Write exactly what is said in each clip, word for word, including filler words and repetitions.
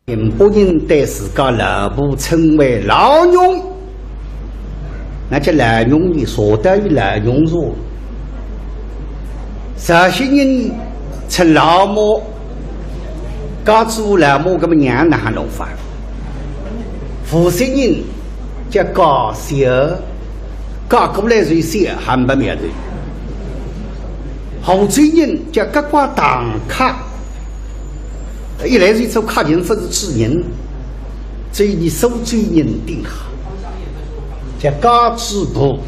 宁波人对自家老婆称为老娘，那叫老娘呢，说到有老娘说。绍兴人称老母，嫁做老母，搿么娘哪能弄法？无锡人叫家小，嫁过来就小，还没苗头。湖州人叫家瓜堂客， 一来是做客人，勿是主人，所以你苏州人顶好，叫家主婆，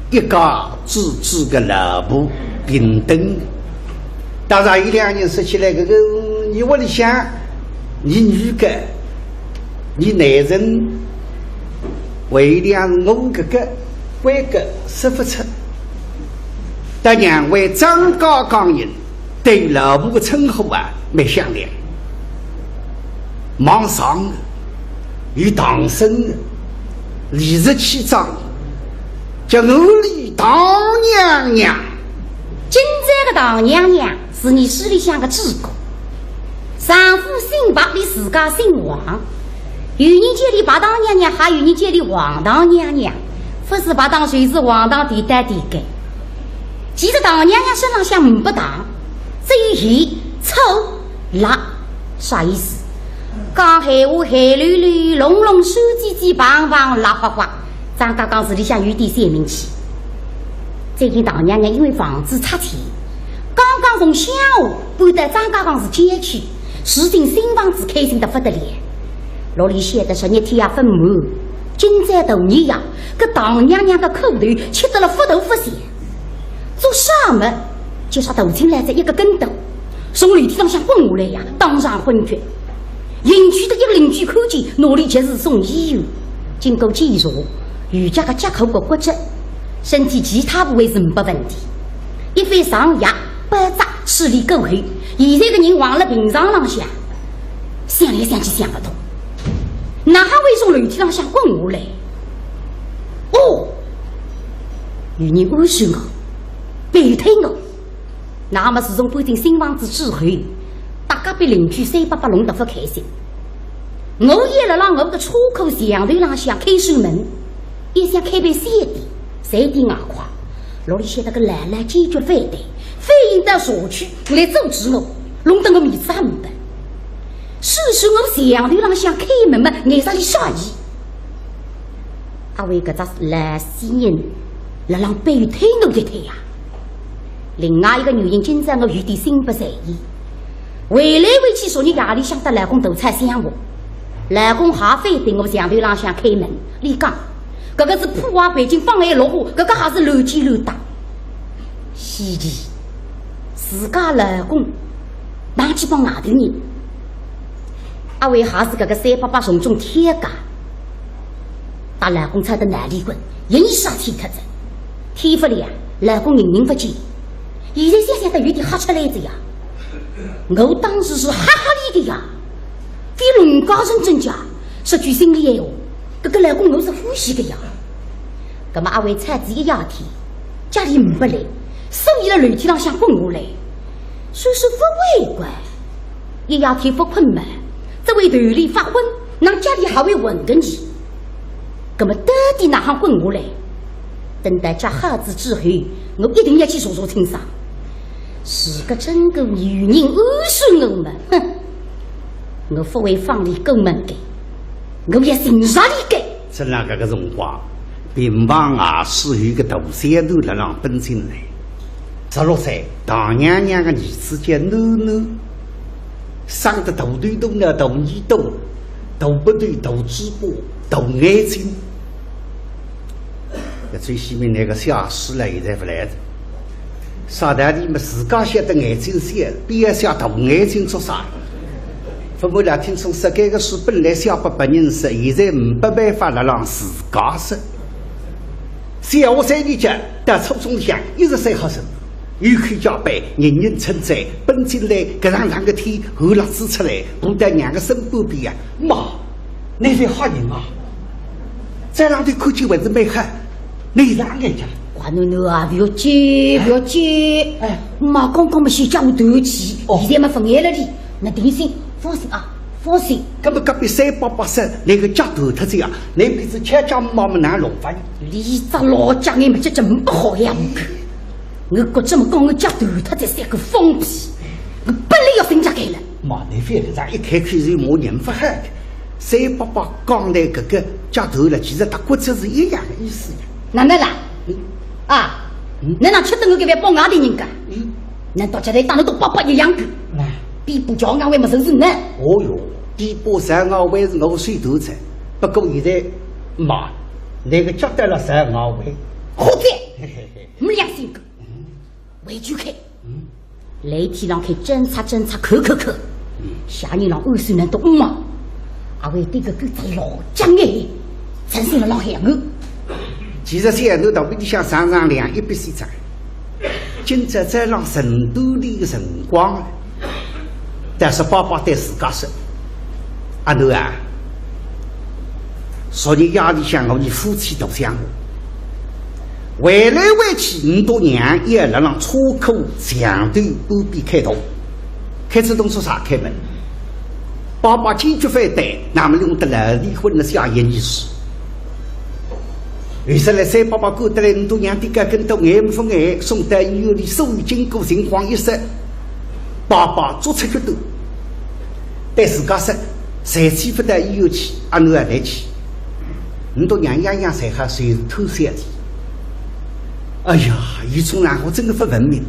一家之主个老婆平等。当然，有两人说起来，搿个你屋里向，你女个，你男人，为两我搿个，关个说勿出。但认为张家港人 对老婆个称呼啊，蛮响亮。望上有唐僧个，理直气壮，叫我里唐娘娘。今朝个唐娘娘是伲书里向个主角，丈夫姓白，俚自家姓王。有人叫俚白唐娘娘，还有人叫俚王唐娘娘，勿是白糖就是王糖，甜得甜个。其实唐娘娘身浪向呒不糖，只有咸、醋、辣，啥意思？讲闲话咸溜溜，隆隆酸唧唧，棒棒辣花花，张家港市里向有点小名气。最近唐娘娘因为房子拆迁，刚刚从乡下搬到张家港市郊区，住进新房子，开心得勿得了。屋里晓得十日天也勿满，今朝大年夜，搿唐娘娘个苦头吃得了勿大勿小。做啥么？就啥头进来仔一个跟斗，从楼梯浪向滚下来呀，当场昏厥。邻居搭一个邻居看见，拿俚及时送医院。经过检查，有只个脚骨骨折，身体其他部位是呒不问题。一番上药包扎处理过后，现在个人横勒病床浪向，想来想去想勿通，哪哈会从楼梯浪向滚下来？哦，有人暗算我，背推我。 那么自从搬进新房子之后，搭隔壁邻居三伯伯弄得勿开心。我也辣辣我个车库墙头浪向开扇门，也想开爿小店，赚点外快。屋里晓得个老老坚决反对，反映到社区来阻止我，弄得我面子也呒不。所以说我墙头浪向开门嘛，碍啥俚啥意？ 阿为搿只老死人辣浪背推我一推呀。另外一个原因，今朝我有点心不在焉，回来回去，昨日夜里向搭老公大吵相骂，老公还反对我墙头浪向开门，俚讲，搿个是破坏环境，妨碍绿化，搿个还是乱七乱搭。稀奇，自家老公哪去帮外头人？ 阿为还是搿个三伯伯从中挑家，搭老公吵得闹离婚，人也杀气脱仔。天勿亮，老公人人勿见，现在想想倒有点吓出来仔呀。我当时是吓吓俚个呀，非农家人真假，说句心里闲话，搿个老公我是欢喜个呀。葛么阿为吵仔一夜天，家里呒不来，所以辣楼梯浪向滚下来，说是勿会怪。 一夜天勿困嘛，只会头里发昏，哪家里还会混个呢？葛么到底哪哈滚下来？等到脚好仔之后，我一定要去查查清爽。如果真个有人暗算我嘛，哼，我勿会放俚过门个，我要寻着俚个。 正辣搿个辰光，病房外势有个大小囡辣浪奔进来。十六岁，唐娘娘个儿子叫囡囡，生得大头大脑、大耳朵、大鼻头、大嘴巴、大眼睛。搿最西面那个小师了，现在勿来了。 啥道理嘛，自家晓得眼睛小，偏要写大眼睛做啥？勿瞒㑚听众说，搿个书本来写拨别人说，现在呒不办法辣浪自家说。小学三年级到初中里向一直算好生，有口皆碑，人人称赞，奔进来搿场冷个天，寒栗子出来，爬到娘个身半边啊，妈， 倷是好人啊！早浪头看见还是蛮好，倷是阿眼家？乖囡囡啊，勿要急，勿要急。哎。妈刚刚么先叫我断气，哦。现在么勿眼了哩。倷定心，放心啊，放心。搿么隔壁三伯伯说，倷个脚断脱仔呀，倷比仔吃家妈么难弄法呢？俚只老脚眼么，这真不好呀。我觉着么讲我脚断脱仔是一个放屁，我本来要寻家开了。妈，倷覅搿样一开口就骂人勿好个。三伯伯讲倷搿个脚断了，其实搭骨折是一样的意思呀。哪能啦？嗯。啊，嗯。哪能吃得我搿饭帮外头人家？嗯。难道吃得当了都伯伯一样个？哎。比不叫俺还没认识呢。哦哟，比不上俺还是我手头菜，不过现在妈，倷个脚断了上俺还。好的，嘿嘿嘿。没良心个。嗯。回去看。嗯。 楼梯浪去检查检查看看看，下人浪按算能到五毛，阿会对个狗子老僵哎，真心了老害我。其实小囡到屋里向上上两一笔西账，今朝早浪晨读里个辰光，但是爸爸对自家说，阿囡啊，昨日夜里向我伲夫妻大相骂， 回来回去，倷笃娘也辣浪车库墙头半边开道，开仔动作啥开门？爸爸坚决反对，那么用得了离婚的下一年书。后首来三伯伯赶得来，倷笃娘跌个跟斗眼勿眼，送到医院里，所有经过情况一说，爸爸做出决断，对自家说，暂且勿到医院去，阿囡啊，倷去。 倷笃娘样样侪好，就是偷小弟。哎呀，伊从哪我真个勿文明。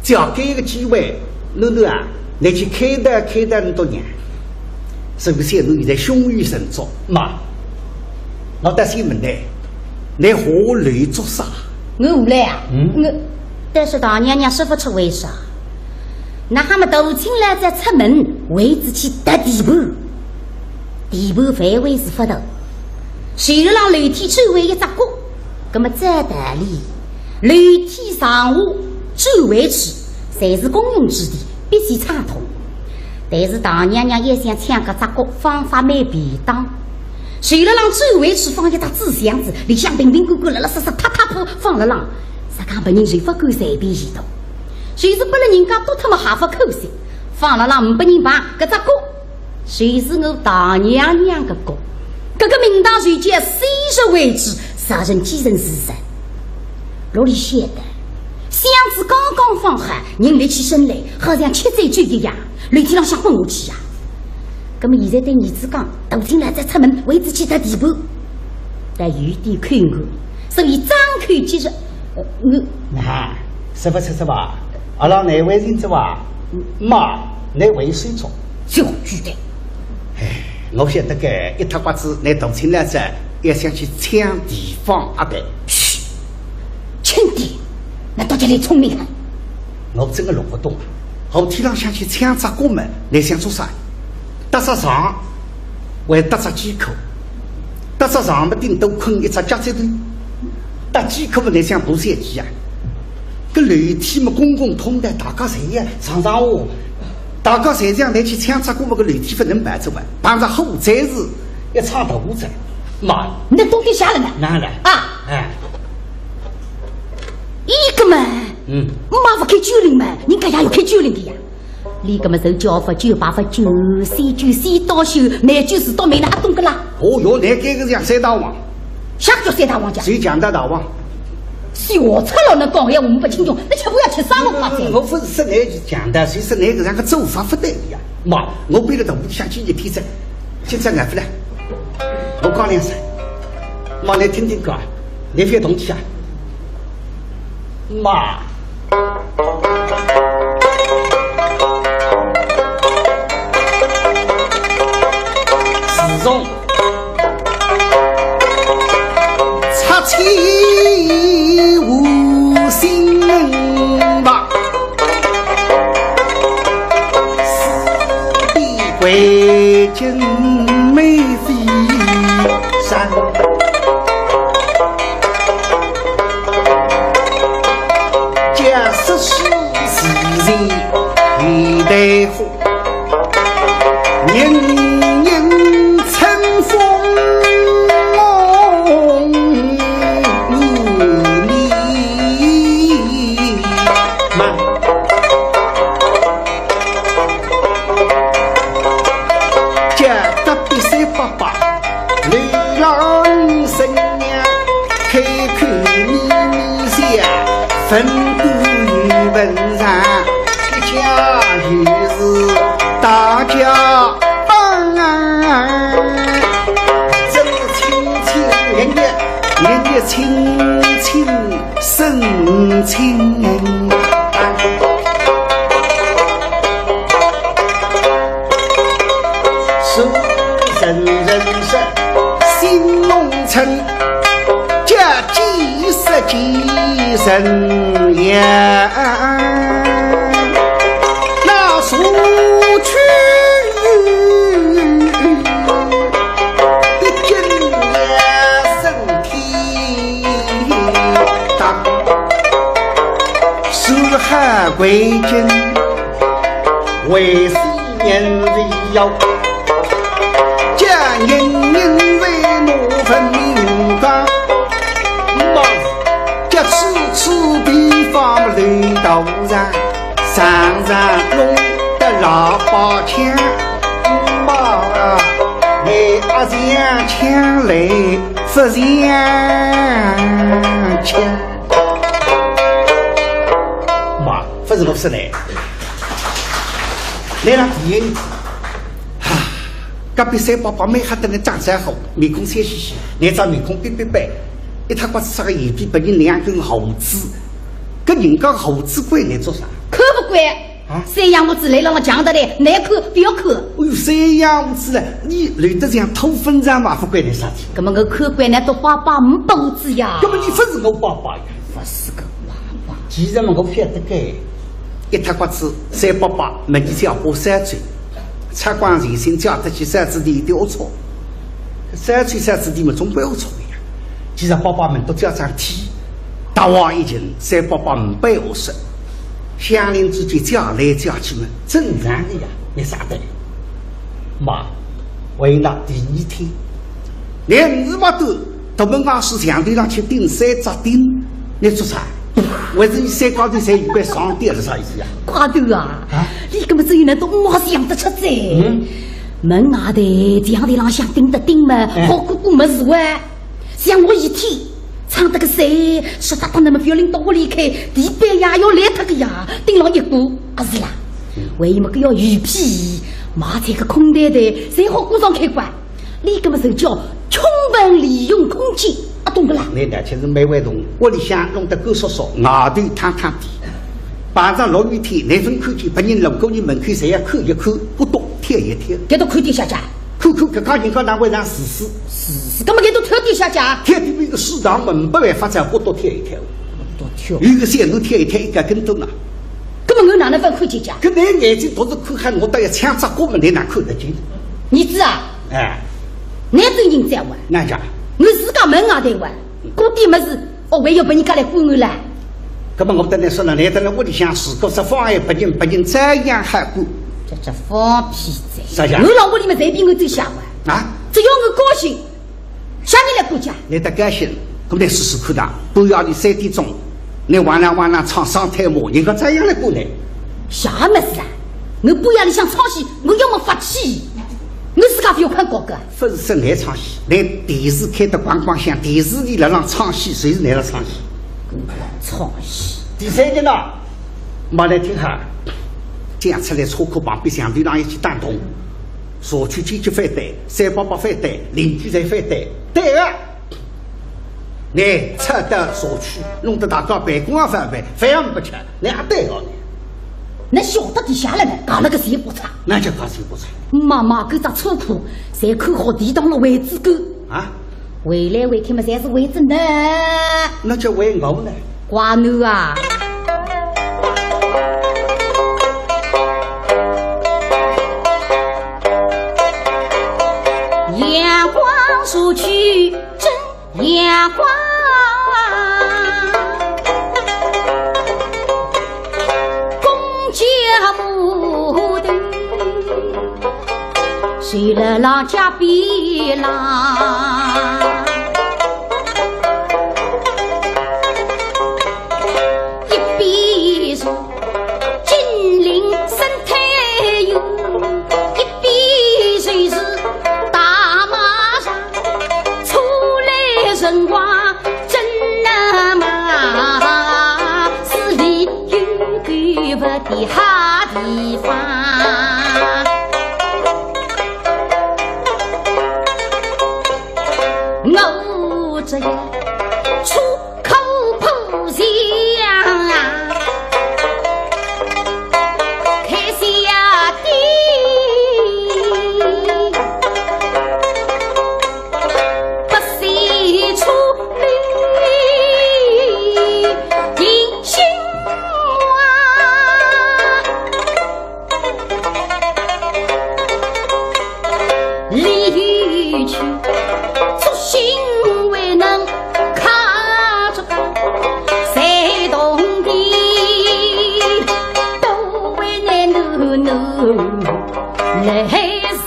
只要搿个机会，囡囡啊，倷去开导开导倷笃娘。是勿是倷现在胸有成竹？妈，我倒先问倷，倷下楼做啥？我下来啊？嗯。我，但是大娘娘说勿出为啥。那哈么大清老早出门，为仔去踏地盘。 地盘范围是勿大，随后浪楼梯周围一只角，葛么照道理，楼梯上下周围处侪是公用之地，必须畅通。但是大娘娘要想抢搿只角，方法蛮便当。随后浪周围处放一只纸箱子，里向瓶瓶罐罐，拉拉实实，塌塌铺放辣浪，实梗别人就勿敢随便移动。就是拨了人家倒脱么还勿可惜，放辣浪，呒拨人碰搿只角。 就是我大娘娘个角，搿个名堂就叫昔日为主，杀人继承事实。哪里晓得，箱子刚刚放好，人立起身来，好像吃醉酒一样，楼梯浪向滚下去啊。葛么现在对儿子讲，大清老早出门，为仔去踏地盘，但有点口硬，所以张口结舌，呃，我，啊，是勿是是伐？阿拉难为情是伐？妈，难为手足。小鬼蛋。 哎，我晓得个，一塌刮子，倷大清老早要想去抢地方阿伯。嘘，轻点，倷到底来聪明啊？我真个弄勿懂啊。楼梯浪向去抢只角么，倷想做啥？搭只床，还搭只几口，搭只床么顶多困一只脚趾头，搭几口么倷想爬三级啊？搿楼梯么公共通道，大家侪要上上下下。 大家侪想来去抢只角么，搿楼梯勿能跑出啊，碰着好侪是一场大祸哉。妈，倷到底啥人啊？哪能？啊，哎，伊个嘛，嗯，妈勿开酒令嘛，人家也要开酒令个呀。伊个嘛，手脚勿酒，牌勿酒，三九三到手，难酒是到没了，阿懂个啦？哦哟，倷搿个像三大王。啥叫三大王家？谁讲的大王？ 小赤佬，倷讲闲话呒不轻重，倷吃饭要吃生活化哉。我勿是说倷是强盗，是说倷搿样个做法勿对呀。妈，我背了大屋里向去一天哉，今朝挨勿来，我讲两声。妈，倷听听看，倷覅动气啊。妈。 自从拆迁无心人吧，四季归京没飞山。 假使是自然有大火，人人春风满面。文官有文场，一家就是大家帮。真是亲亲热热，热热亲亲生亲。是人人是新农村。 叫几十几人呀，那苏区一进也身体大，是海归经，为是 年未要，叫人人为我分明讲，那叫此处地方领导人，常常弄得喇叭响，妈，你阿想抢来不想抢。 妈，勿是我说的。来了，第一，哈，隔壁三伯伯蛮吓得人长得好，面孔笑嘻嘻，两张面孔板板板，一塌刮子插个眼皮，拨人两根胡子，搿人家胡子管侬做啥？看勿惯。啊？三样物事来了，讲得来，难看，勿要看。哎哟，三样物事了，侬留得像土粉肠嘛，勿管侬啥体。搿么我看惯了，都爸爸没包子呀。搿么侬勿是我爸爸呀？ 勿是个爸爸。其实嘛，我晓得个，一塌刮子，三伯伯，么你只要把三岁，拆光前心叫得去三子弟一点龌龊，三岁三子弟嘛，总归龌龊个呀。其实伯伯们都叫上天，大话已经，三伯伯唔背后说，乡邻之间叫来叫去嘛，正常个呀，没啥的。妈，为了第一天，连五十八度 独门外势墙头浪去钉三只钉，侬做啥？为是侬三家头侪有块床垫是啥意思呀？怪头啊！啊？侬搿么只有能到我想得出哉。嗯。门外头墙头浪向钉的钉嘛，哎。好过过么是哇。像我一天，唱得个谁，说得到那么不要领到屋里去，地板呀要烂脱个呀，钉牢一股，啊是啦。嗯。为么个要鱼皮，买这个空袋袋，侪好过上开关。 侬搿么就叫充分利用空间，啊，懂个啦？侬呢，就是每位同屋里向弄得干燥燥，外头淌淌地，碰着落雨天，侬勿看见，别人路过侬门口侪要看一看，骨朵跳一跳。搿都看点啥介？看看搿家人家哪会上自私？自私，搿么搿都跳点啥介？跳点比个水塘门不会发展，骨朵跳一跳。骨朵跳。有个小囡跳一跳，一个跟头呢。搿么我哪能勿看见介？搿侬眼睛独是看看，我倒要抢只骨么，侬哪看得见？儿子啊， 哎。侬真人哉哇？哪讲？我自家门外头哇，搿点物事，哦，还要拨人家来管我啦？搿么我跟侬说了，侬蹲辣屋里向，如果说妨碍别人，别人照样好管。这这放屁哉！啥呀？我老屋里面随便我走下哇。啊？只要我高兴，啥人来管家？侬得高兴，搿么侬试试看呐，半夜里三点钟，侬哇啦哇啦唱双推马，人家照样来管侬。啥物事啊？我半夜里向唱戏，我要么发气，我自家勿要看高个。 勿是说侬唱戏，连电视开得光光响，电视里辣浪唱戏，侪是侬辣唱戏。唱戏。第三件呢，马上听哈，这样出来车库旁边墙头浪一记打洞，社区坚决反对，三伯伯反对，邻居侪反对，对个。侬拆掉社区，弄得大家办公也反对，饭也勿吃，侬也对个呢。侬晓得底下了呢，搞了个谁不差？那叫搞谁不差？妈妈，搿只车库，侪看好地当了位置个。 啊？为来为去嘛，侪是为着侬。那叫为我呢？怪侬啊！阳光社区真阳光，公交码头 谁来浪家边浪，一边是金陵生态园，一边就是大马场，出来辰光真那么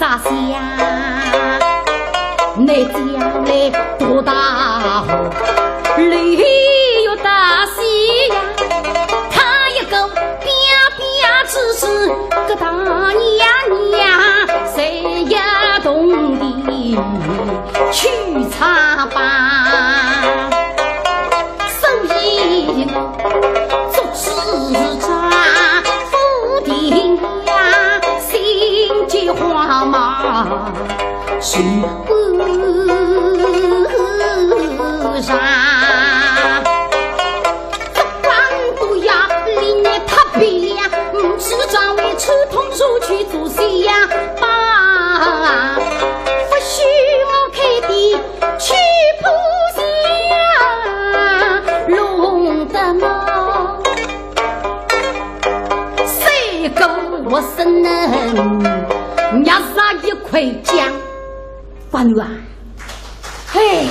大西呀，你将来多大好？雷雨大西呀，他一个啪啪之时，个大娘娘谁也懂得去唱吧。所以呢，做事丈夫的呀，心结花嘛，心不上。不管不要理你他别，嗯，是丈为刺痛手去做西呀吧。不许我开的 去不下弄得我，谁跟我生能压上一块姜。关羽啊，嘿，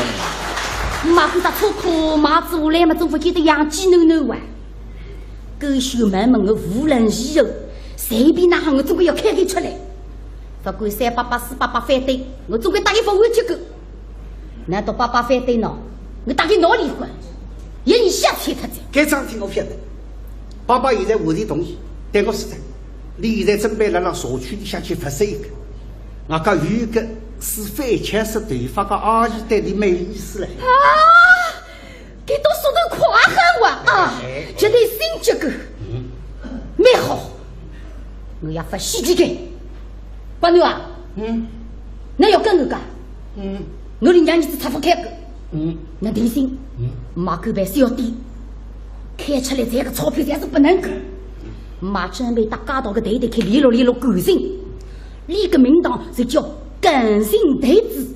马上到车库马子下来嘛，总不见得养鸡囡囡哇。狗血满门，我无论如何，随便哪能，我总归要开口出来。不管三伯伯、四伯伯反对，我总归搭伊勿回去个。 难道伯伯反对喏，我搭伊闹离婚，要伊瞎气脱哉。搿桩事体我晓得，伯伯现在话题同意，对我说哉，伊现在准备辣辣社区里向去发展一个。外加有一个是反枪式头发个阿姨对伊蛮有意思嘞。啊，搿倒速度快很哇啊，哎，哎，绝对心急个，嗯，蛮好。 我要发喜地个。关羽啊，嗯，侬要跟我讲，嗯，我连娘儿子拆勿开个，嗯，侬定心，嗯，马狗办小店，开出来赚个钞票侪是勿能个。马准备搭街道个对对开，联络联络感情，伊个名堂就叫感情台子。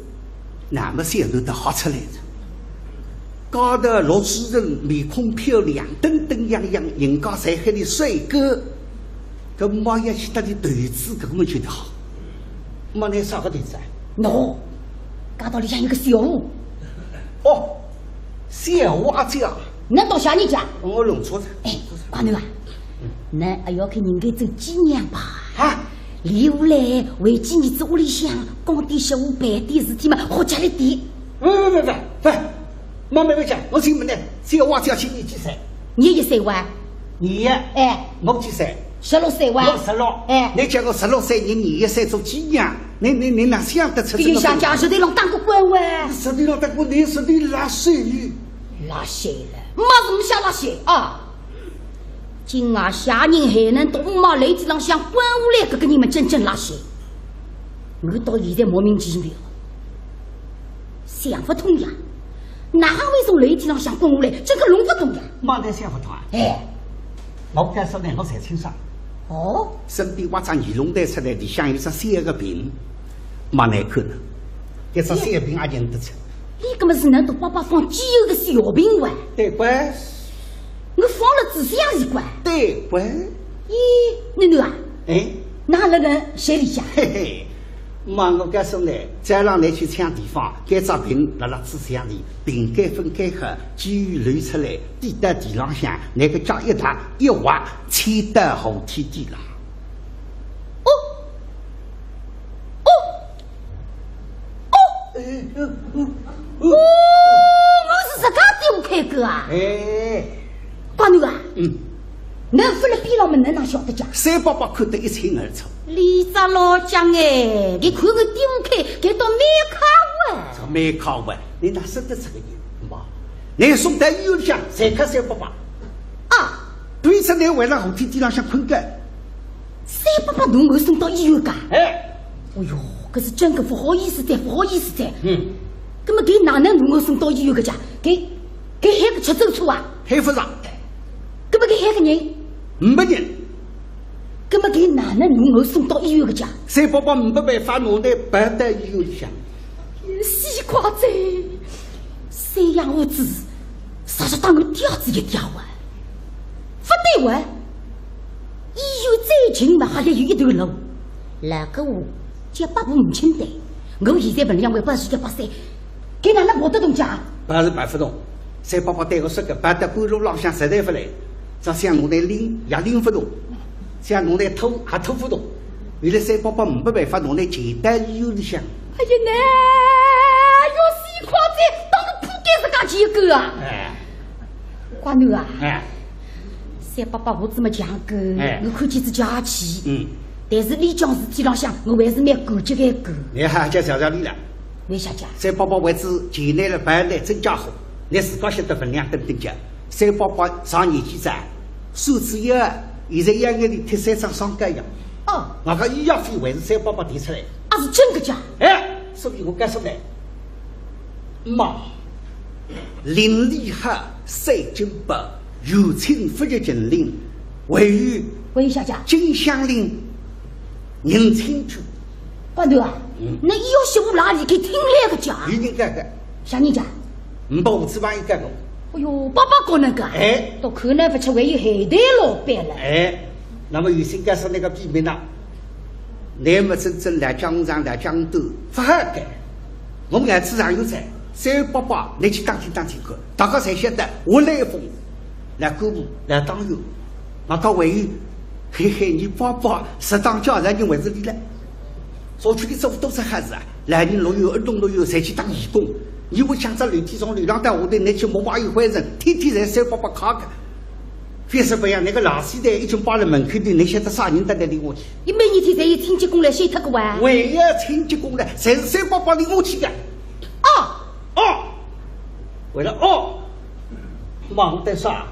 那么小头得好出来哉。高头陆主任面孔漂亮，登登样样，人家侪喊伊帅哥，搿么要去搭伊投资，搿么觉得好。么拿啥个投资啊？喏，街道里向有个小吴。哦，小吴阿姐啊。侬到啥人家？我弄错哉。哎，关头啊，侬还要去人家做寄娘吧？啊？ 留下来为寄儿子屋里向讲点闲话，办点事体嘛，好吃力点。勿勿勿勿勿，妈妈勿讲，我请问呢，小吴阿姐今年几岁？廿一岁哇。廿一？哎。我几岁？十六岁哇。我十六。哎。侬叫我十六岁，侬廿一岁做寄娘，侬侬侬哪想得出搿个？搿个像讲石头浪打过滚哇。石头浪打过，侬石头拉手。拉手了，没什么想拉手啊。 今夜啥人还能到我妈楼梯浪向滚下来，搿个人么真正拉塞。我到现在莫名其妙，想勿通呀，哪会从楼梯浪向滚下来，真个弄勿懂呀。马上想勿通啊？哎，我告诉侬，我侪清爽。哦，身边挖只尼龙袋出来，里向有只小个瓶，蛮难看个，搿只小个瓶也认得出。伊搿么是难道伯伯放机油个小瓶哇？对个。 我放了仔细也是怪。对个。咦，囡囡啊，哎，哪能能水里向？嘿嘿，妈，我告诉侬，早浪侬去抢地方，搿只瓶辣辣纸箱里，瓶盖分开好，机油流出来，滴到地浪向，侬个脚一踏一滑，溅到河梯底浪。哦，哦，哦，哎，哦，哦，哦，我是自家丢开个啊。哎， 关头啊，嗯，侬勿辣边浪么，侬哪晓得讲？三伯伯看得一清二楚。俚只老将哎，伊看我丢开，搿倒蛮巧啊。搿蛮巧啊，侬哪说得出个人嘛？侬送到医院里向，侪靠三伯伯。啊，对此侬还辣河梯底浪向困觉。三伯伯拿我送到医院噶？哎，哎哟，搿是真个勿好意思哉，勿好意思哉。嗯，葛末搿哪能拿我送到医院个讲？搿 搿喊个出租车啊？喊勿着。葛末搿喊个人？没人。葛末搿哪能拿我送到医院个讲？三伯伯没办法，拿侬抱到医院里向。死快哉！三养父子，啥是当我吊子一吊啊？勿对哇，医院最近嘛，还要有一段路。老个我叫八步五清的，我现在分量还勿是叫八三，搿哪能跑得动讲？跑是跑勿动。 三伯伯对我说个，跑到半路浪向实在勿来，只想我来拎也拎勿动，想我来拖也拖勿动。原来三伯伯没办法，拿伊带到医院里向。哎呀，那要死快哉，当然不该自家去个啊。哎。瓜囡啊，哎。三伯伯我这么讲个，哎。我看见是假气。嗯。但是里向事体浪向，我还是蛮感激个个。哎呀，叫谢谢俚了。为啥介？三伯伯为仔前来了办来真家伙，你自家晓得分量等等讲。三伯伯上年纪哉，手指一拗，现在一眼里贴三张双脚一样。哦。外加医药费还是三伯伯提出来。啊，是真个假？哎，所以我告诉你，妈， 邻里好三金宝，有亲勿及近邻，还有还有啥介？金乡邻，人亲眷。瓜囡啊，嗯。那伊要是我哪里去听来个介？有人讲个。啥人介？唔，我只帮伊讲个。哎哟，伯伯讲个啊？哎。都看得勿出还有海带老板了。哎，那么有心告诉你个秘密呢，你们真正来江上来江都，勿好个。 我们眼珠上有才，三伯伯，你去打听打听看，大家侪晓得，我来风，来干部，来党员，外加还有，嘿嘿，你爸爸是当家人，你为仔俚来。社区里做多少好事啊，老人乐园、儿童乐园，侪去当义工。你屋里向只楼梯从楼浪到下头，你去摸摸一回人，天天侪三伯伯揩个。 非是不样，那个垃圾袋已经摆了门口的，你晓得啥人到那里我去？伊每日天侪有清洁工来收脱个哇？还要清洁工来，侪是三伯伯领我去的。哦。哦，为了哦，忙得啥？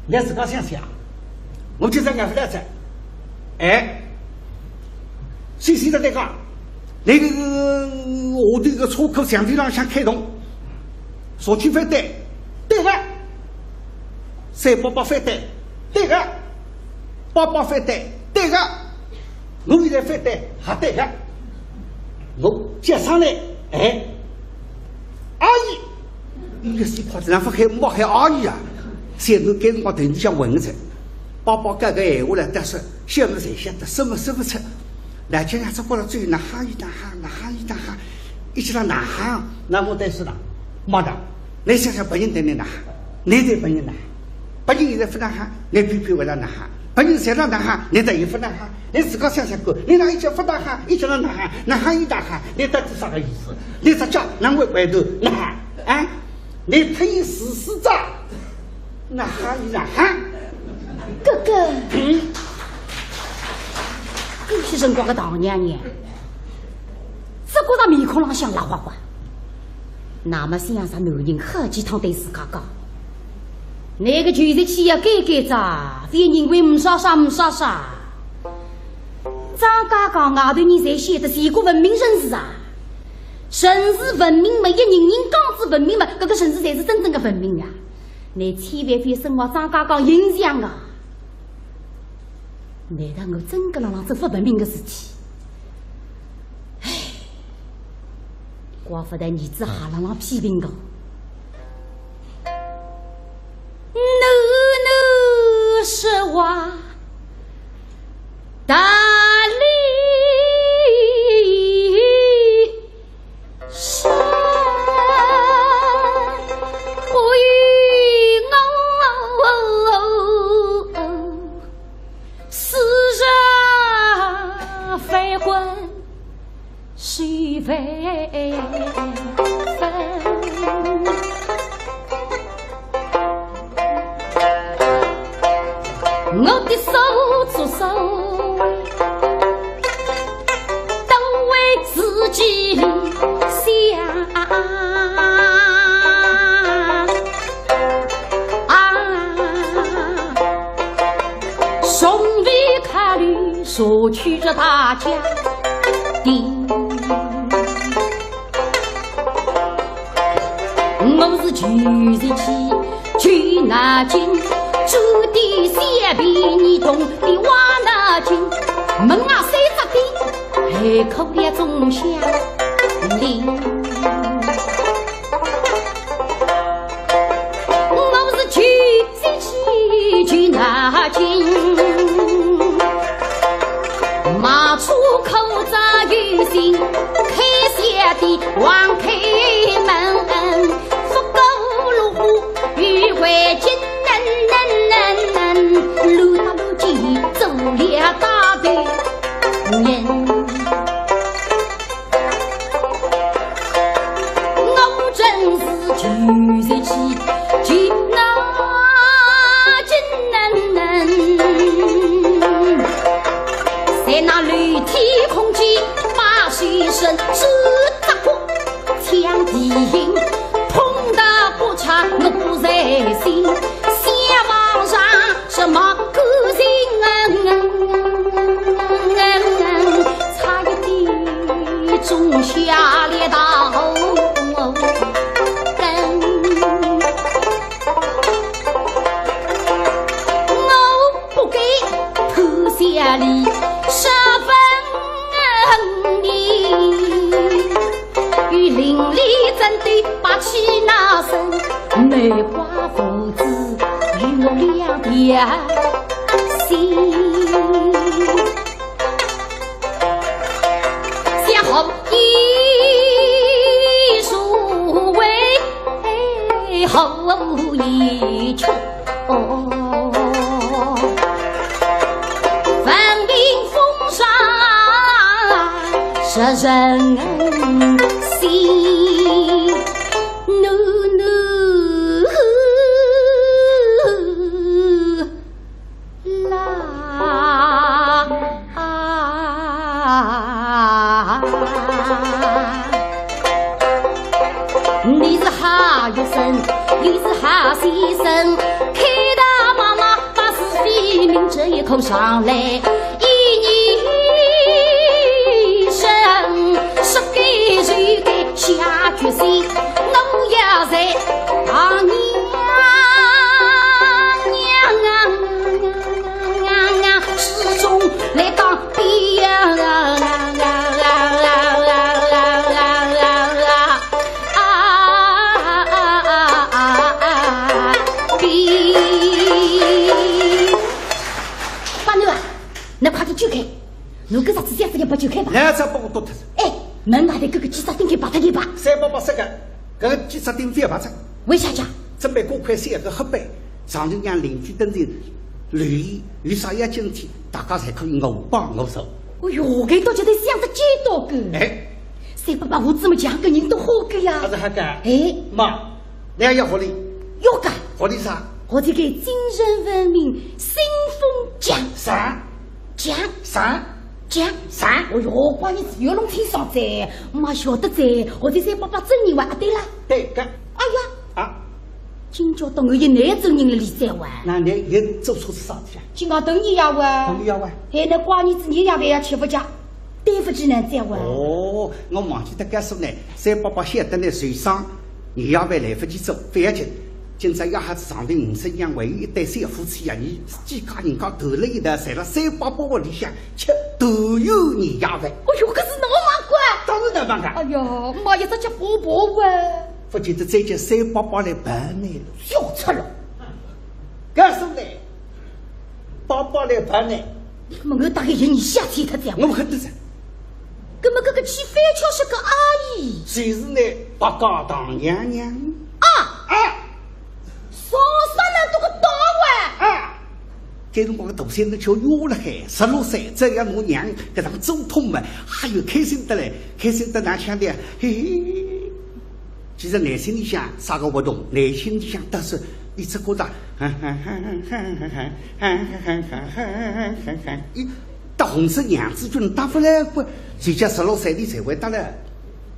你自家想想，我就在俺不来着。哎，谁谁在那个？那个，我这个车库墙壁上想开动，说起反对，对了。 三伯伯反对，对个。伯伯反对，对个。我现在反对，还对个。我接上来，哎，阿姨，伊个死胖子，哪能勿喊，勿喊阿姨啊？三囡该辰光头里向混着，伯伯讲个闲话来，但是小么侪晓得，说么说勿出。老家娘只觉着嘴哪哈一哪哈，哪哈一哪哈，一直到哪哈，那我对是了，妈的，你想想别人对你哪哈，你对别人哪哈？ 别人现在勿哪哈，你偏偏为了哪哈？别人侪了哪哈，你等于勿哪哈？你自家想想看，你哪一叫勿哪哈，一叫了哪哈，哪哈一哪哈，你到底啥个意思？你只叫哪会回头哪哈？啊？你推死死咋？哪哈一哪哈？哥哥，嗯？有些辰光个大娘娘，只觉着面孔浪向蜡滑滑。 那么想着男人好几趟对自家讲，那个就是去要改改哉，覅认为没啥啥没啥啥。张家港外头人侪晓得是一个文明城市啊，城市文明嘛，一人人讲是文明嘛，搿个城市才是真正的文明啊。你千万覅生活张家港印象啊。难道我真个辣辣做勿文明的事体？唉。 怪勿得儿子还辣辣批评我。囡囡说话大礼说，哎哟，世上非棍 是非分。我的手足手，都为自己想。 啊，从未考虑社区这大家庭。我是旧时期旧脑筋，做的小便宜动的歪脑筋，门啊三只丁，还可怜中下。 我是旧时期旧脑筋，卖车口罩有心，开小店横开门，不过路虎与回京，路到路去走了大队。种下了大祸根。我不该投下你十分你，与邻里争斗把气闹生，梅花父子与我两条心。 相好一树为后一群，分明风霜十人心。No, no. 啦。你是好学生，你是好先生，开导妈妈把是非明哲一口上来，一年生，说该就该下决心，我要在大娘娘之中来当兵。八囡啊，侬快点走开，侬搿只死相也勿走开吧？来，再帮我剁脱。哎，门外头搿个鸡舍顶给拔脱一拔。三伯伯说个，搿个鸡舍顶勿要拔脱。为啥介？准备过块三个黑板，上头让邻居登记留言，有啥要紧事体，大家侪可以我帮我手。哎哟，搿倒叫得想得见到个。哎，三伯伯，我怎么讲个人都好个呀？还是好个？哎，妈，侬要学哩？要个。学哩啥？学这个精神文明新风讲。啥？讲。啥？讲。啥？哦哟，关键是要弄清爽哉，妈晓得哉，学这三伯伯真人哇。啊，对了。对个。哎呀。啊。 今朝到我也难做人了，李三哇。那侬又做错事啥体啊？今朝等你呀哇。等我呀哇。哎，那怪你子你呀，饭也吃勿下，对勿起侬再哇。哦，我忘记脱告诉侬，三伯伯晓得侬受伤，年夜饭来勿及做，勿要紧。今朝夜好子上头，五十娘还有一对小夫妻呀，你几家人家头了一道，侪辣三伯伯屋里向吃团圆年夜饭。哎哟，搿是侬忙个？当然能忙个。哎哟，妈也是吃婆婆哇。 勿见得再叫三伯伯来办呢。笑出了。告诉侬，伯伯来办呢。搿么我大概有你下去他讲。我勿肯得噻。搿么搿个去翻桥是个阿姨。就是呢，八家大娘娘。啊！啊！啥啥能多个大哇？啊！该辰光个大三侬叫约了海，十六岁，再要我娘搿张祖痛嘛，哎哟，开心得来，开心得哪腔的，嘿嘿。 其实内心里向啥个活动？内心里向倒是一直觉得，咦，搭红色娘子军搭勿来个，谁叫十六岁里才会搭来？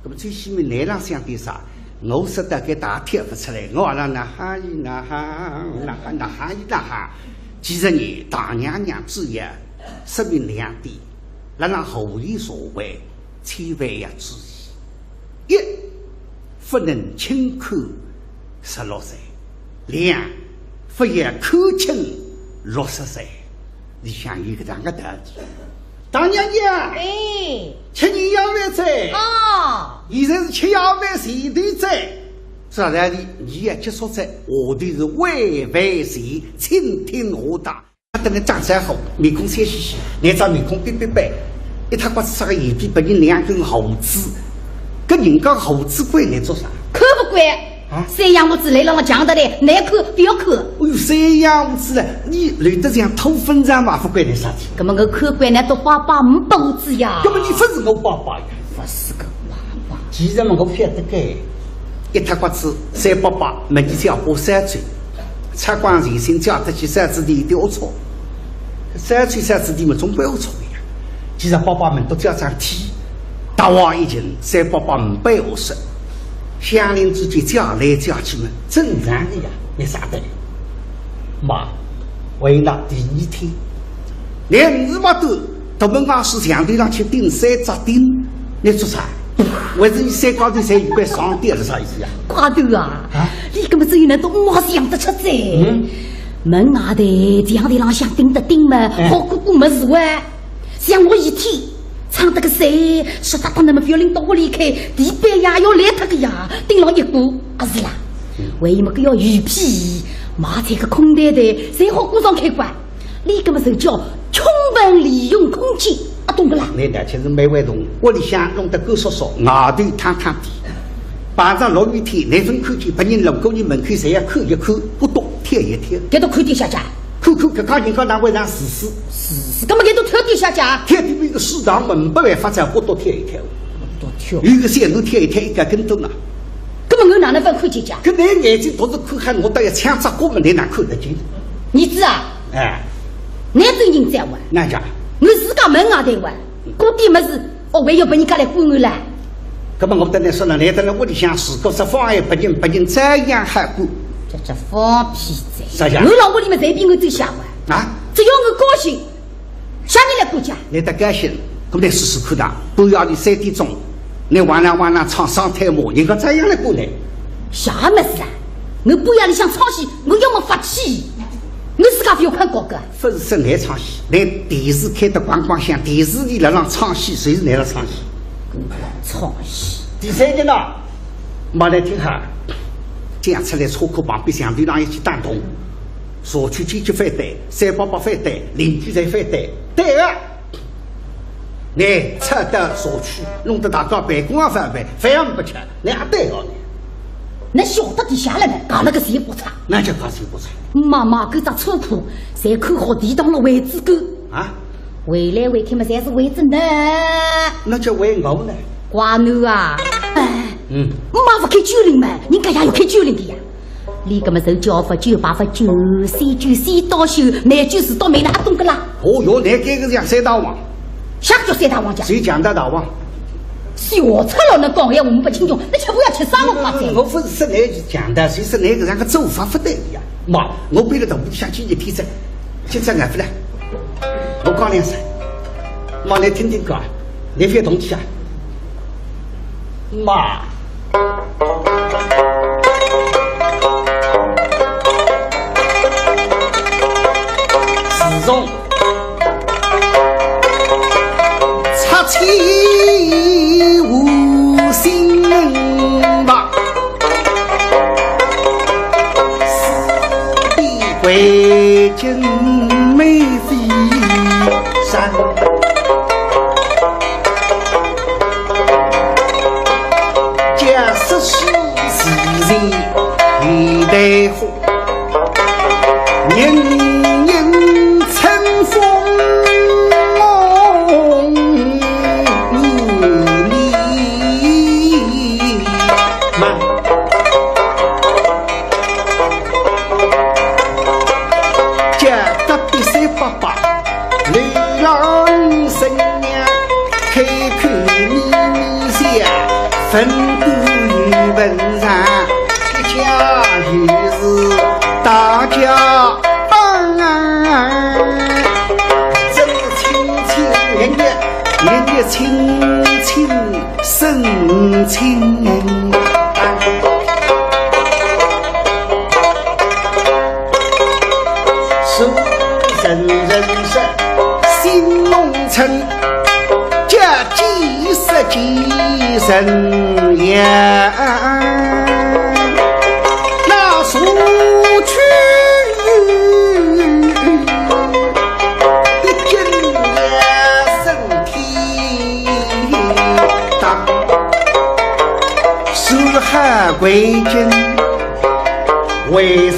那么最起码内浪想点啥？我实在给大家贴勿出来，我阿拉哪哈伊哪哈，哪哈哪哈伊哪哈。其实呢，大娘娘主要说明两点，辣辣后现社会千万要注意。 一，勿能轻看十六岁；两，勿要看轻六十岁。里向有搿样个道理。大娘娘，哎。吃年夜饭哉。哦。现在是吃夜饭前头哉。啥道理？年夜结束哉，下头是晚饭前，请听下档。 等侬打招呼，面孔笑嘻嘻，拿张面孔板板板，一塌刮子啥个眼皮拨人两根胡子，搿人家胡子管侬做啥？看勿惯。啊？三样物事来了我讲得来，难看勿要看。哎哟，三样物事了，侬留得像土粉肠嘛，勿管侬啥体。搿么我看惯侬笃爸爸没胡子呀。搿么侬勿是我爸爸呀？勿是个爸爸。其实嘛，我晓得个，一塌刮子，三伯伯没你叫我三岁。 出光前身叫得去三子弟一点龌龊，三岁三子弟嘛总归龌龊个呀。既然伯伯们都叫上天，大话已经三伯伯没白话说，乡邻之间叫来叫去嘛，正常个呀，没啥的。妈，为了第二天，连日没得，独门外是墙头上去钉三只钉，侬做啥？为仔侬三家头侪预备上吊是啥意思呀？怪头啊，啊？侬搿么只有能懂我想得出哉。嗯。门外头墙头浪向钉的钉嘛，哎。好过过么是哇。像我一天唱得个啥，湿哒哒那么覅拎到屋里去，地板呀要烂脱个呀，钉牢一股，啊是啦。嗯。万一么个要雨披，买只个空袋袋，侪好挂上开关。 侬搿么就叫充分利用空气，啊，懂个啦？侬呢，就是每位同屋里向弄得干燥燥，外头淌淌地，碰着落雨天，侬勿看见，别人路过侬门口侪要看一看，骨朵跳一跳。搿都看跌下去啊？看看搿家人家哪会上自私？自私，搿么搿都跳跌下去啊？跳跌比个水塘门不办法，才骨朵跳一跳。骨朵跳。有个小囡跳一跳，一个跟头嘛。搿么我哪能勿看见啊？搿侬眼睛独是看看，我倒要抢只角么，侬哪看得见？儿子啊， 哎。侬真人哉哇？哪讲？我自家门外头哇，过点么事，哦，还要拨人家来管我啦？搿么我跟侬说了，侬蹲辣屋里向，如果是妨碍别人，别人照样好管。这这放屁哉！啥讲？我老屋里么随便我走下哇。啊？只要我高兴，啥人来管家？侬得高兴，搿么侬试试看呐，半夜里三点钟，侬哇啦哇啦唱双推马，人家照样来管侬。啥么事啊？我半夜里向唱戏，我要么发气。 我自家勿要看广告啊。勿是说侬唱戏，连电视开得咣咣响，电视里辣浪唱戏，侪是侬辣唱戏。唱戏。第三件呢，嘛来听哈，讲出来车库旁边墙头浪一记打洞，社区紧急反对，三八八反对，邻居侪反对，对个。 侬拆掉社区，弄得大家办公也勿办，饭也勿吃，侬也对哦侬。侬晓得底下了呢，讲了个谁不差？哪叫讲谁不差？妈妈搿只车库，侪看好地当了位置个。啊？回来回去嘛，侪是为着侬。哪叫为我呢？怪侬啊！哎，嗯。妈勿开酒楼嘛，人家也要开酒楼的呀。 侬搿么是叫勿酒白勿酒，三九三到手，美酒是到美了，阿懂个啦？哦哟，侬搿个像三大王。啥叫三大王家？谁讲的大王？小赤佬能讲闲话没不清楚，侬吃饭要吃啥个法子？我勿是说侬是讲的，谁说侬搿样个做法勿对呀？妈，我背了大步想几日天子，现在来勿来？我讲两声，妈，侬听听看，侬覅动气啊。妈。 自从拆迁无心吧，四地归根没飞山。 假使是自然有代火，人人乘风满面嘛。假隔壁三伯伯，流浪生娘。 开口咪咪笑，文官有文章，一家有事大家帮啊。真亲亲热热，热热亲亲生亲。 是人人是新农村，叫几十几人呀，那社区毕竟也身体大，是海归根。 为是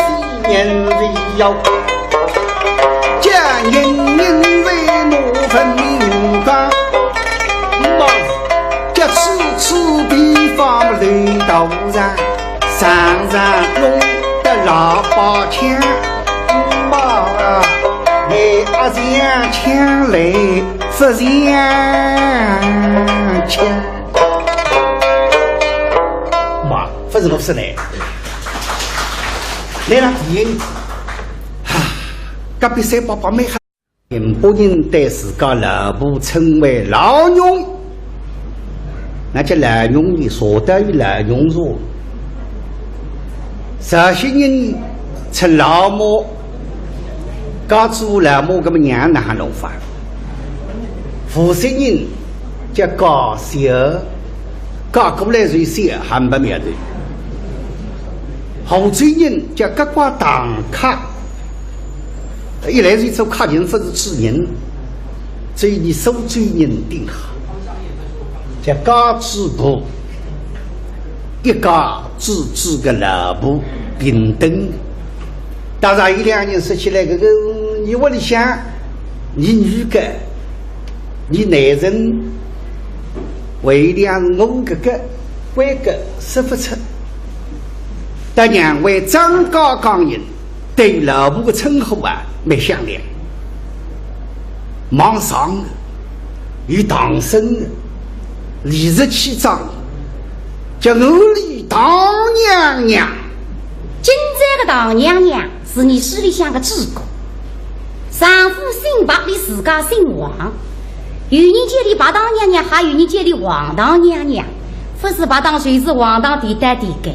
人为要，叫人人为我分明光。妈，叫处处地方来到上，常常弄得喇叭响。妈，你阿想抢来不想抢？ 妈，勿是我说的。来了，第一，哈，隔壁三伯伯蛮好，宁波人对自家老婆称为老娘。那叫老农，伊说到伊老农说，绍兴人称老母，嫁仔老母，搿么娘哪能弄法？无锡人叫嫁小，嫁过来就小，还没苗头。杭州人叫嫁个堂客，一来就做客人，勿是主人。 所以伊苏州人顶好，叫家主婆，一家之主个老婆平等。当然，伊两人说起来，搿个，伊屋里向，伊女个，伊男人，为两我搿个，关个说勿出。但娘为张家港人， 对老婆个称呼啊，蛮响亮。望上有唐僧个，李十七章，叫我李唐娘娘。今朝个唐娘娘是伲书里向个主角，丈夫姓白，俚自家姓王。有人叫俚白唐娘娘，还有人叫俚黄唐娘娘，勿是白糖就是黄糖，甜个甜个。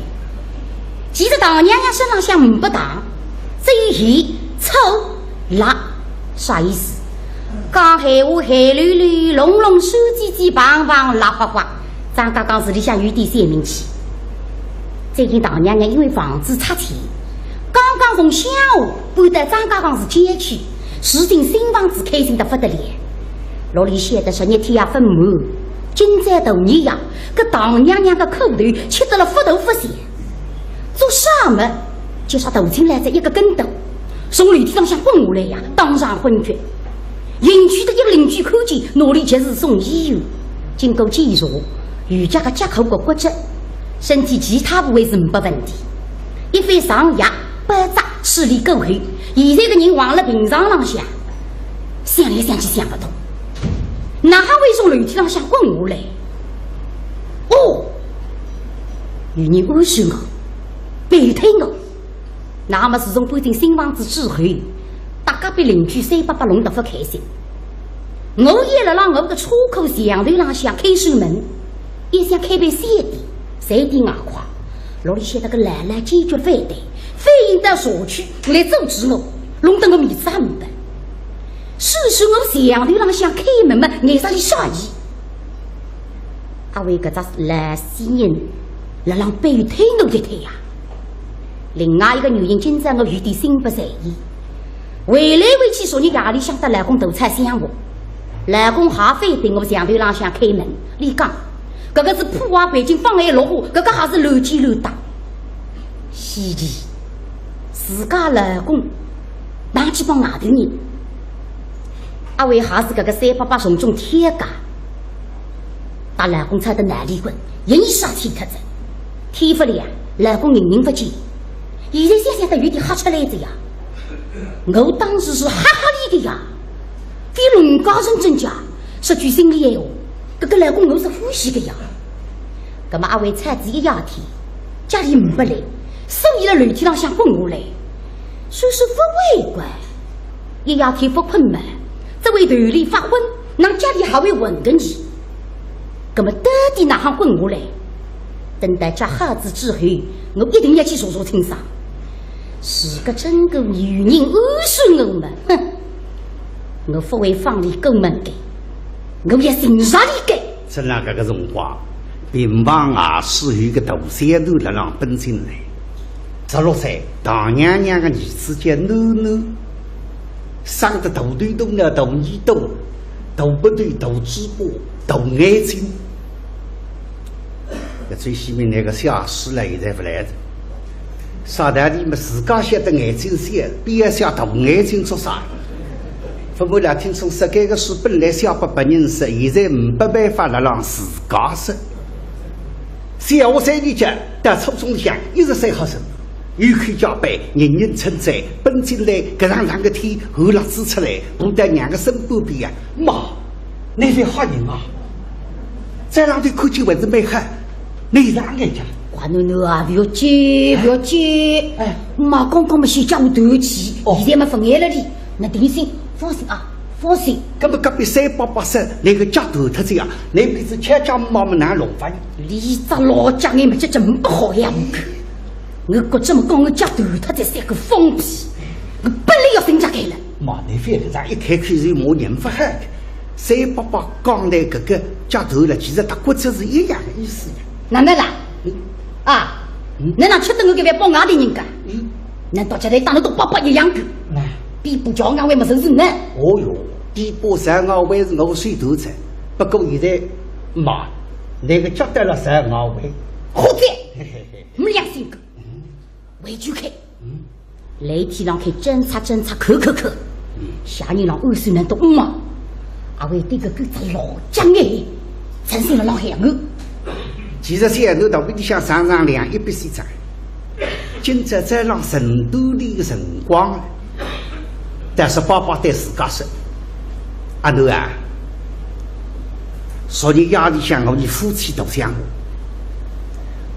其实唐娘娘身浪向呒不糖， 只有咸、醋、辣，啥意思？讲闲话咸溜溜、隆隆酸唧唧、棒棒辣花花，张家港市里向有点小名气。最近唐娘娘因为房子拆迁，刚刚从乡下搬到张家港市郊区，住进新房子，开心得勿得了。屋里晓得十日天也勿满，今朝大年夜，搿唐娘娘个苦头吃得了勿大勿小。 做啥么？就啥头进来仔一个跟斗，从楼梯浪向滚下来呀，当场昏厥。邻居个一个邻居看见，拿俚及时送医院。经过检查，右脚个脚骨骨折，身体其他部位是呒不问题。一番上药包扎，处理过后，现在个人横勒病床浪向，想来想去想勿通，哪哈会从楼梯浪向滚下来？哦，有人暗算我， 背推我。那么自从搬进新房子之后，搭隔壁邻居三伯伯弄得勿开心。我也辣辣我个车库墙头浪向开扇门，也想开爿小店，赚点外快。屋里晓得个老老坚决反对，反映到社区来阻止我，弄得我面子也呒不。所以说我墙头浪向开门么，碍啥俚啥意？ 阿为搿只老死人辣浪背推我一推呀。另外一个原因，今朝我有点心不在焉，回来回去昨日夜里向搭老公大吵相骂，老公还反对我墙头浪向开门，俚讲，搿个是破坏环境，妨碍绿化，搿个还是乱七乱搭。稀奇，自家老公哪去帮外头人？阿为还是搿个三伯伯从中挑家， 搭老公吵得闹离婚，人也杀气脱仔。天勿亮，老公人人勿见，现在想想倒有点吓出来仔呀。我当时是吓吓俚个呀，非弄假成真假，说句心里闲话，搿个老公我是欢喜个呀。葛末阿为吵仔一夜天，家里呒不来，所以辣楼梯浪向滚下来，说是勿为怪。 一夜天勿困么，只会头里发昏，哪家里还会混个呢？葛末到底哪哈滚下来？等到脚好仔之后，我一定要去查查清爽。如果真个有人暗算我么，哼，我勿会放俚过门个，我要寻着俚个。正辣搿个辰光，病房外势有个大小囡辣浪奔进来。 十六岁，唐娘娘个儿子叫囡囡，生得大头大脑、大耳朵、大鼻头、大嘴巴、大眼睛。搿最起码拿个写书了，现在勿来了。啥道理嘛，自家晓得眼睛小，偏要写大眼睛做啥？勿瞒㑚听众说，搿个书本来写拨别人说，现在呒办法了，让自家说。 小学三年级到初中里向一直三好生，有口皆碑，人人称赞，奔进来搿场冷个天，寒辣子出来，爬到娘个身半边啊，妈，倷覅吓人啊！再冷天看见还是蛮好，倷是哪能讲？花囡囡啊，覅急，覅急。哎。妈刚刚么先叫我断气，哦。现在么勿碍了哩，倷定心，放心啊。放心。搿么隔壁三伯伯说，倷个脚断脱仔呀，倷比仔吃家妈么难弄法呢？俚只老脚眼么，这真不好呀，我看。我搿么讲我脚断脱仔三个放屁，我本来要寻家开了。妈，倷覅搿样一开口就骂人勿好个。三伯伯讲倷搿个脚断了，其实搭骨折是一样的意思呀。哪能啦？嗯。啊，嗯。哪能吃得我搿边帮外地人家？嗯。难道叫倷当了都伯伯一样个？哎。比不叫俺为么事情呢？哦哟，比不上俺为是我手头菜，不过现在嘛，那个脚断了上俺为。好的，嘿嘿嘿。没良心个，回去去。嗯。来天浪去侦查侦查，看看看，嗯。下人浪按算难到五毛，阿会对个狗子老讲哎，真是了老害我。其实小囡到屋里向上上两一笔西账，今朝早浪晨读里个辰光，但是爸爸对自家说，阿囡啊，昨日夜里向我们夫妻大相骂，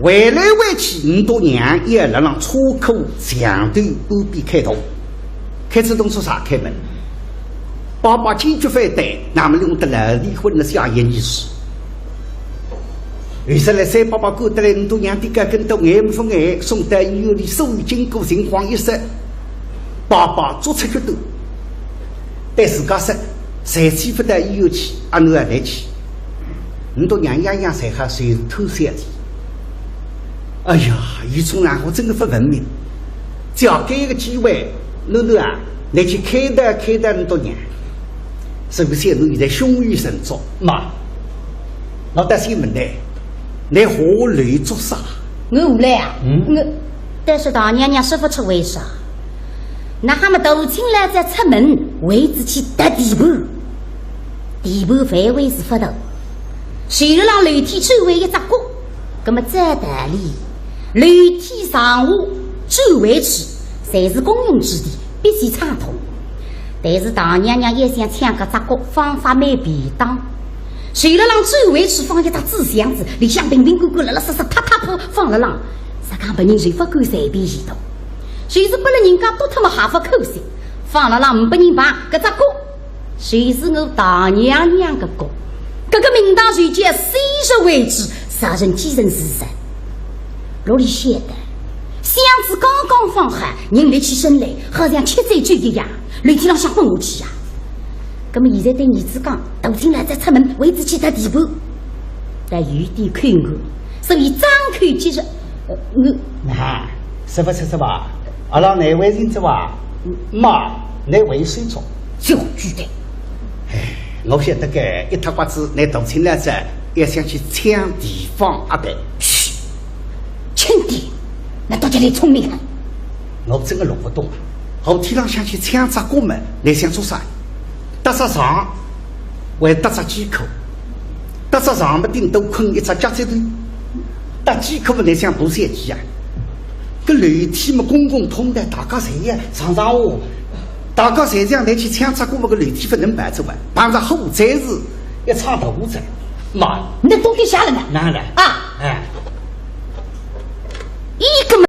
回来回去，你大娘也辣浪车库墙头半边开道，开仔动作啥开门？爸爸坚决反对，那么用得了离婚了下一年是。后首来三伯伯赶得来，你大娘跌个跟斗眼勿分眼，送到医院里，所有经过情况一说，爸爸做出决断，对自家说，谁去勿到医院去，阿囡也得去。你大娘样样侪好，谁偷小姐。哎呀，伊种人我真个勿文明。只要给一个机会，囡囡啊，你去开导开导你大娘。是不是？侬现在胸有成竹嘛？老大先问你，你下楼做啥？我下来啊？嗯。我，但是大娘娘说勿出为啥。那哈么大清老早出门，为仔去踏地盘。地盘范围是勿大，随后浪楼梯周围一只角，葛么照道理，楼梯上下周围去，侪是公用之地，必须畅通。但是大娘娘也想抢搿只角，方法蛮便当。随后浪周围去放一只纸箱子，里向瓶瓶罐罐，拉拉实实，塌塌铺放辣浪，实梗别人就勿敢随便移动。就是拨了人家倒脱么还勿可惜，放辣浪，呒拨人碰搿只角。 就是我大娘娘个角，搿个名堂就叫昔日为止，杀人既成事实。哪里晓得，箱子刚刚放好，人立起身来，好像吃醉酒一样，楼梯浪向滚下去呀。葛么现在对儿子讲，大清老早出门，为仔去踏地盘，但有点口误，所以张口结舌，呃，我。那，是勿是是吧？阿拉难为情是吧？妈，难为手足。小鬼蛋。 哎，我晓得个，一塌刮子，拿大清老早也想去抢地方阿伯。嘘，轻点，难道叫你聪明啊？我真个弄勿懂啊。后天浪向去抢只角么，你想做啥？搭只床，还搭只几口，搭只床么顶多困一只脚趾头，搭几口么，你想爬三级啊？搿楼梯么公共通道，大家侪要上上下下。 大家侪这样来去抢只角么，搿楼梯勿能跑出啊，碰着火灾是一场大祸哉。妈，你到底啥了呢？哪能？啊，